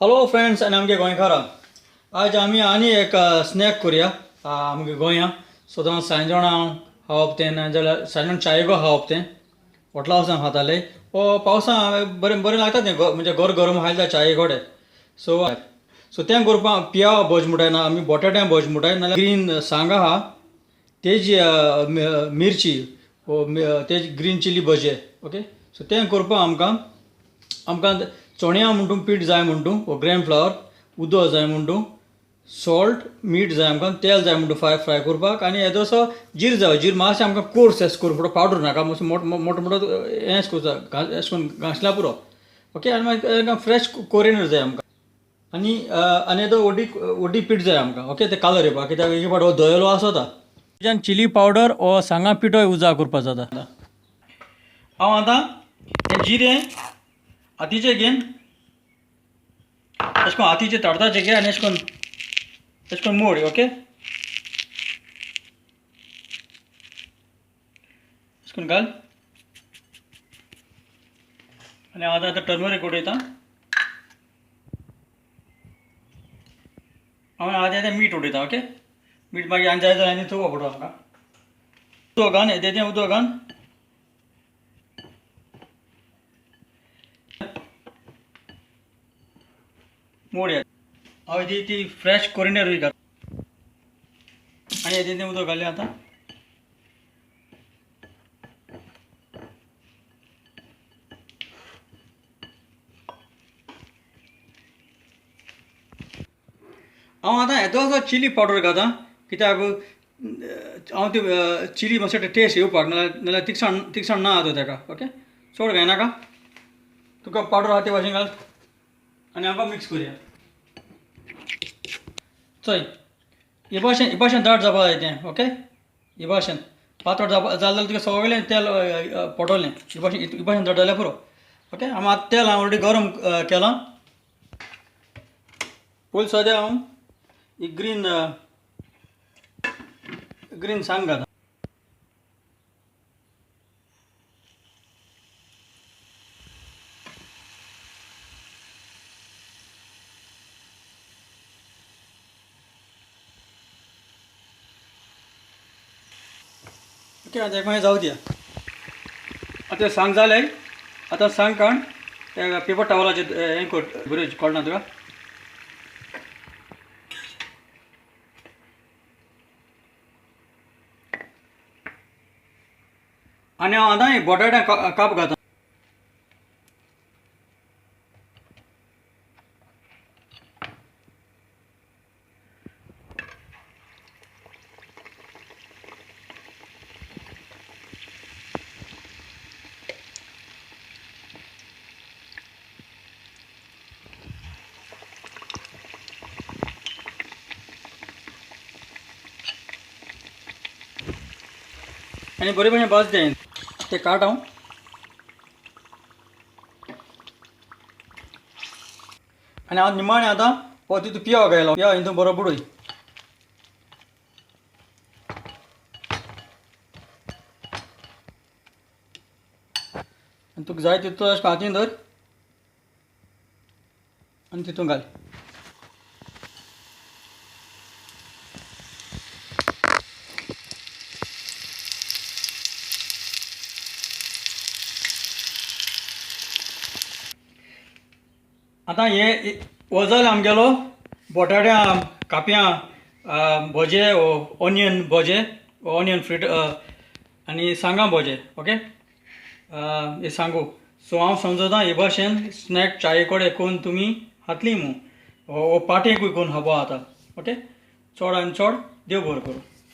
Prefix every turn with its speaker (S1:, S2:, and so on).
S1: Hello friends आनी आमगे गोंयकारां, आज आमी आनी एक स्नॅक करुया आमगे गोंया. सदां सांजणां खावप तें, नाजाल्यार सांजण चायगो खावप तें हॉटला वचून खाताले. वो पावसा बरें बरें लागता तें, म्हणजे गरम गरम खायले जाल्यार चाये कडेन. सो सो तें करपाक पियाव भज म्हणटाय ना आमी, बटाट्या भज म्हणटाय, नाजाल्यार ग्रीन सांगा आहा तेजी मिरची तेजी ग्रीन चिली भजे. ओके, सो तें करपाक आमकां आमकां चण्या म्हणटू पीठ जाय म्हणटू, वो ग्रॅम फ्लावर, उदक जाय म्हणटू, सॉल्ट मीठ जाय आमकां, तेल जाय म्हणटू फ्राय फ्राय करपाक, आनी येदोसो जीर जाय. जीर मातशें आमकां कोर्स एस करूं पडटा, पावडर नाका, मातसो मोटो मोटो मोटो हें करता एशें करून घांसल्यार पुरो. ओके, आनी मागीर फ्रेश कोरियंडर जाय आमकां, आनी आनी येदो व्हडली व्हडली पीठ जाय आमकां. ओके, तें कालर येवपाक, कित्याक एक फावट हो धंयलो आसता. तेज्यान चिली पावडर वो सांगा पिठोय उजा करपाक जाता. हांव आतां हें जिरें हातीचें घेवन अशें करून हातीचें तडताचें घे आनी अशें करून अशें करून मोड. ओके, अशें करून घाल. आनी हांव आतां आतां टर्मरीक उडयता. हांव आतां आतां मीठ उडयता. ओके, मीठ मागीर आनी जाय जाल्यार आनी थोवपा पडटा आमकां. उदक घाल, येदें उदक घाल. मोडया. हांव ती ती फ्रेश कोरियंडरूय घाल आनी येदें तें उदक घालया आतां. हांव आतां येदोसो चिली पावडर घालता, कित्याक हांव ती चिली मातशें टेस्ट येवपाक, नाल्यार तिखसाण तिखसाण ना जाता तेका. ओके, चड घायनाका, तुका पावडर आहा ते भाशेन घाल आनी आमकां मिक्स करुया. चोय हे भाशेन हे भाशेन दाट जावपा जाय तें. ओके, हे भाशेन पातळ जावपा जालें जाल्यार तुका सगळें तेल पडटलें. हे भाशेन हे भाशेन दाट जाल्यार पुरो. ओके, हांव आतां तेल हांव ऑलरेडी गरम केलां. पयलीं सद्या हांव ही ग्रीन ग्रीन सांग घालता. ओके, आतां एक मागीर जावं दिया. आतां सांग जालें, आतां सांग काड पेपर टावलाचेर हें कर, बरें कळना तुका. आनी हांव आतां बटाट्या काप घालता. आनी बरे भशेन भाज तें ते काट हांव. आनी हांव निमाणें आतां हो तितू पियाव घायलो, पियाव हितून बरो बुडय. आनी तुका जाय तितू अशें हातीन धर आनी तितून घाल. आतां हे हो जालें आमगेलो बटाट्या कापयां भजे, ऑनियन भजे, ऑनियन फ्रिट आनी सांगां भजे. ओके, हे सांगू. सो हांव समजता हे भाशेन स्नॅक चाये कडेन करून तुमी खातली मू, हो पाटयेकूय करून खावपा जाता. ओके, चड आनी चड देव बरो करूं.